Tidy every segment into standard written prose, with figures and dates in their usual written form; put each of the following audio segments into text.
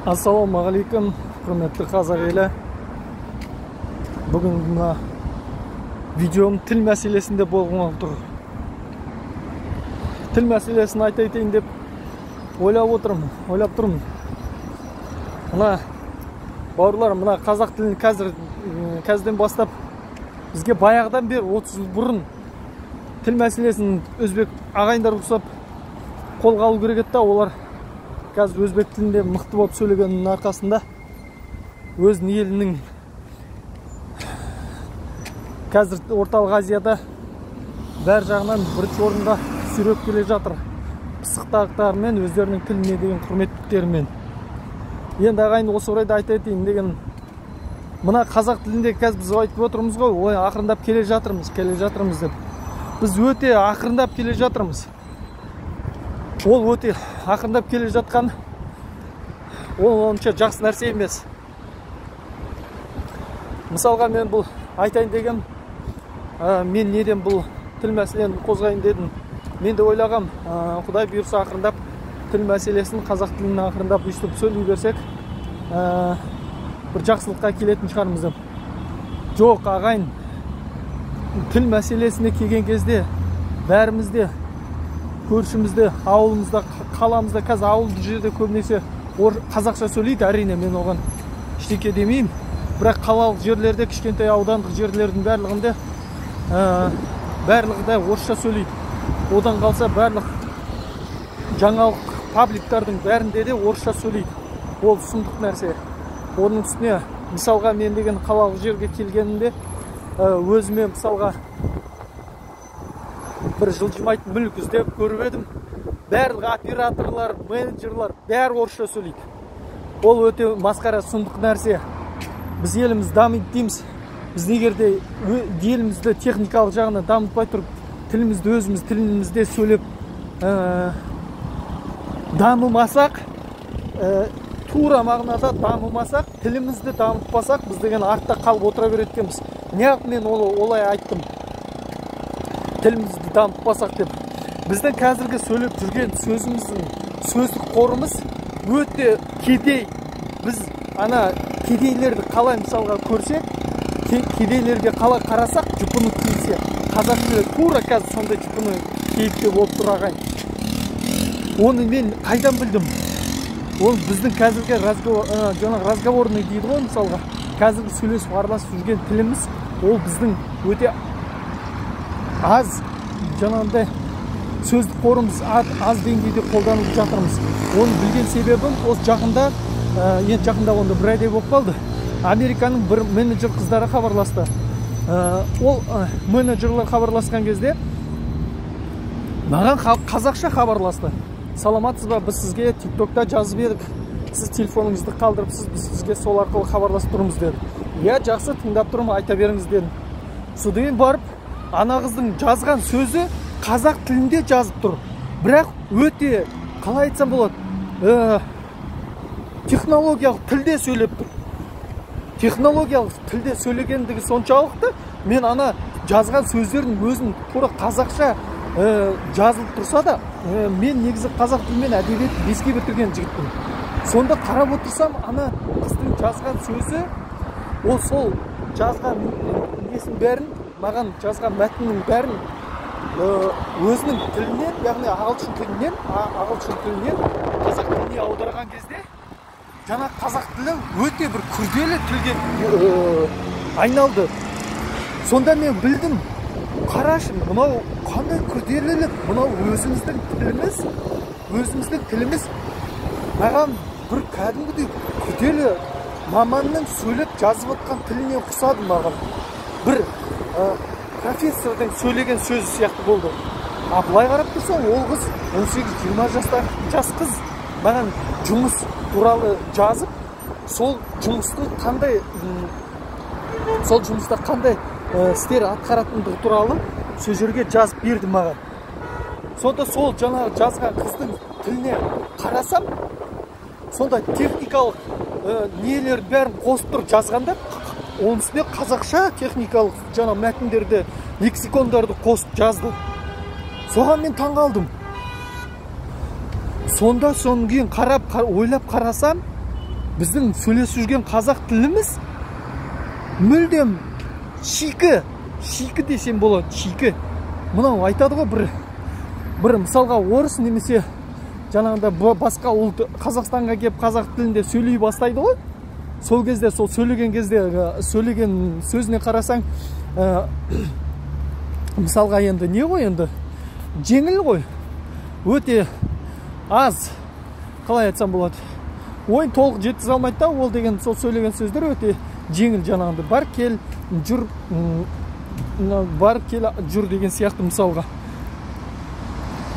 Ассалаумағалейкум, құрметті қазақ елі. Бүгін мына видеом тіл мәселесінде болғалы тұр. Тіл мәселесін айта кетейін деп ойлап отырмын, ойлап тұрмын. Мына бауырлар, мына қазақ тілін қазірден бастап бізге баяғыдан бері 30 жыл бұрын тіл мәселесін өзбек ағайындар ұқсап қолға алу керек еді да, олар қазір өзбек тілінде мықты болып сөйлегенінің арқасында өзінің елінің қазір Орталық Азияда бәр жағынан бірінші орында сүйреп келе жатыр. Пысықтақтарымен, өздерінің тіліне деген құрметтерімен. Енді ағайын, осы орайда айта кетейін деген, мына қазақ тілінде қазір біз айтып отырмыз ғой, ой, ақырындап келе жатырмыз, келе жатырмыз деп. Біз өте ақырындап келе жатырмыз. Ол өте ақырындап келе жатқан, ол онша жақсы нәрсе емес. Мысалға мен бұл айтайын деген, мен неден бұл тіл мәселені қозғайын дедім. Мен де ойлағам, Құдай бұйырса ақырындап тіл мәселесін, қазақ тілін ақырындап өйстіп сөйлей берсек, бір жақсылыққа келетін шығармыз деп. Жоқ, ағайын, тіл мәселесіне келген кезде бәрімізде, көршімізде, ауылымызда, қаламызда, қазір ауылды жерде көбінесе қазақша сөйлейді, әрине мен оған ештеңе демеймін. Бірақ қалалық жерлерде, кішкентай аудандық жерлердің барлығында барлығы да орысша сөйлейді. Одан қалса барлық жаңалық пабликтардың бәрінде де орысша сөйлейді. Ол сұмдық нәрсе. Оның үстіне, мысалға мен деген қалалық жерге келгенімде өзіме мысалға бір жылжымайтын мүлік іздеп көріп едім. Барлық операторлар, менеджерлар бәрі орысша сөйлейді. Ол өте масқара, сұмдық нәрсе. Біз еліміз дамиды дейміз. Біз егер де елімізді техникалық жағынан дамытпай тұрып, тілімізді өзіміз тілімізде сөйлеп дамымасақ, тура мағынада дамымасақ, тілімізді дамытпасақ, біз деген артта қалып отыра береді екенбіз. Неғып мен олай айттым? Тілімізді дамытпасақ деп. Біздің қазіргі сөйлеп жүрген сөзіміздің сөздік қорымыз өте кедей. Біз ана кедейлерді қалай мысалға көрсек, кедейлерге қалай қарасақ, жұпыны кисе, қазақ тілі тура қазір сондай жұпыны кейіпте болып тұр, ағайын. Оны мен қайдан білдім? Ол біздің қазіргі жаңағы разговорный дейді ғой, мысалға қазіргі сөйлесіп араласып жүрген тіліміз, ол біздің өте аз жаңағындай сөздік қорымыз аз деңгейде қолданып жатырмыз. Оны білген себебім, осы жақында, енді жақында онда бір айдай болып қалды, Американың бір менеджер қыздары хабарласты. Ол менеджерлер хабарласқан кезде маған қазақша хабарласты. Саламатсыз ба, біз сізге TikTokта жазып едік, сіз телефоныңызды қалдырыпсыз, біз сізге сол арқылы хабарласып тұрмыз деді. Иә, жақсы, тыңдап тұрмын, айта беріңіз дедім. Содан кейін барып ана қыздың жазған сөзі қазақ тілінде жазып тұр. Бірақ өте, қалай айтсам болады, технологиялық тілде сөйлеп тұр. Технологиялық тілде сөйлегендігі соншалықты, мен ана жазған сөздердің өзін тура қазақша жазылып тұрса да, мен негізі қазақ тілі мен әдебиет беске бітірген жігітпін. Сонда қарап отырсам, ана қыздың жазған сөзі, ол сол жазған несінің бәрін, маған жазған мәтіннің бәрін өзінің тілінен, яғни ағылшын тілінен қазақ тіліне аударған кезде жаңа қазақ тілі өте бір күрделі тілге айналды. Сонда мен білдім, қарашы, мынау қандай күрделілік, мынау өзіміздің тіліміз, өзіміздің тіліміз маған бір кәдімгідей күрделі маманның сөйлеп жазып отқан тіліне ұқсады маған. Бір профессордың сөйлеген сөзі сияқты болды. А былай қарап тұрсаң, ол қыз 18-20 жастағы жас қыз маған жұмыс туралы жазып, сол жұмыстың қандай, сол жұмыста қандай істер атқаратындығы туралы сол жерге жазып берді маған. Сонда сол жаңағы жазған қыздың тіліне қарасам, сонда техникалық нелер бәрін қосып тұрып жазғанда, оның үстіне қазақша техникалық жаңа мәтіндерді, лексикондарды қосып жазды. Соған мен таң қалдым. Сонда содан кейін қарап, ойлап қарасам, Біздің сөйлесіп жүрген қазақ тіліміз мүлдем шикі, шикі десем болады, шикі. Мынау айтады ғой, бір мысалға орыс немесе жаңағыдай басқа ұлт Қазақстанға келіп қазақ тілінде сөйлей бастайды ғой. Сол кезде, сол сөйлеген кезде, сөйлеген сөзіне қарасаң, мысалға енді не ғой енді, жеңіл ғой, өте аз, қалай айтсам болады, ойын толық жеткізе алмайды да, ол деген сол сөйлеген сөздер өте жеңіл, жаңағындай бар кел жүр, бар кел жүр деген сияқты мысалға.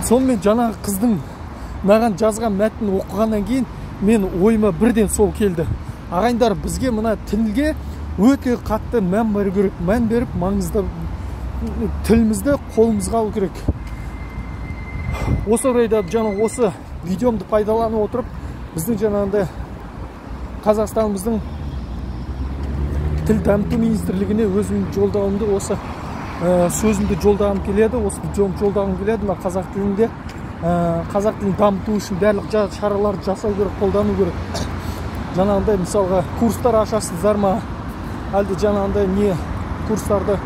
Сонымен жаңағы қыздың маған жазған мәтінін оқығаннан кейін мен ойыма бірден сол келді. Ағайындар, бізге мына тілге өте қатты мән беру керек, мән беріп маңызды тілімізді қолымызға алу керек. Осы орайда жаңа осы видеомды пайдаланып отырып, біздің жаңағындай Қазақстанымыздың тіл дамыту министрлігіне өзімнің жолдауымды, осы сөзімді жолдағым келеді, осы видеомды жолдағым келеді. Мына қазақ тілінде, қазақ тілін дамыту үшін барлық шараларды жасау керек, қолдану керек. Жаңағындай мысалға курстар ашасыздар ма, әлде жаңағындай не курстарды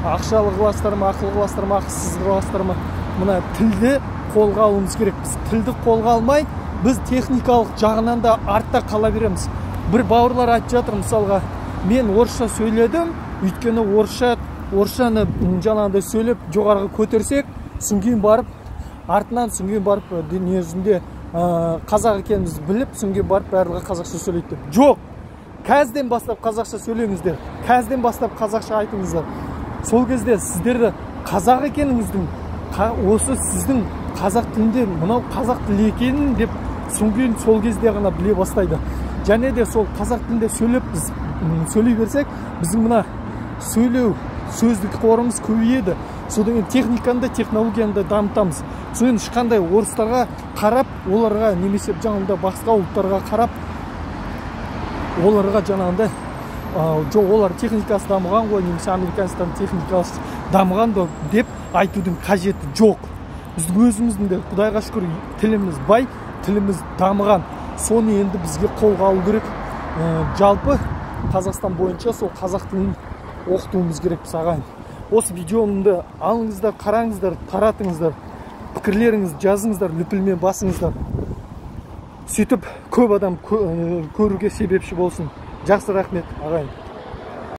ақшалы қыласыздар ма, ақылы қыласыздар ма, ақысыз қыласыздар ма, мына тілді қолға алуымыз керек. Біз тілді қолға алмай, біз техникалық жағынан да артта қала береміз. Бір бауырлар айтып жатыр, мысалға, мен орысша сөйледім, өйткені орысшаны жаңағындай сөйлеп жоғарыға көтерсек, содан кейін барып артынан, содан кейін барып дүниежүзінде қазақ екенімізді біліп, содан кейін барып барлығы қазақша сөйлейді деп. Жоқ, қазірден бастап қазақша сөйлеңіздер, қазірден бастап қазақша айтыңыздар. Сол кезде сіздерді қазақ екеніңіздің, осы сіздің қазақ тілінде мынау қазақ тілі екенін деп содан кейін сол кезде ғана біле бастайды. Және де сол қазақ тілінде сөйлеп біз сөйлей берсек, біздің мына сөйлеу сөздік қорымыз көбейеді. Содан кейін техниканы да, технологияны да дамытамыз. Содан ешқандай орыстарға қарап, оларға немесе жаңағындай басқа ұлттарға қарап, оларға жаңағындай жоқ, олар техникасы дамыған ғой, немесе американецтардың техникасы дамыған деп айтудың қажеті жоқ. Біздің өзіміздің де, Құдайға шүкір, тіліміз бай, тіліміз дамыған. Соны енді бізге қолға алу керек. Жалпы Қазақстан бойынша сол қазақ тілін оқытуымыз керек біз, ағайын. Осы видеомды алыңыздар, қараңыздар, таратыңыздар, пікірлеріңізді жазыңыздар, лүпілмен басыңыздар. Сөйтіп көп адам көруге себепші болсын. Жақсы, рахмет, ағайын.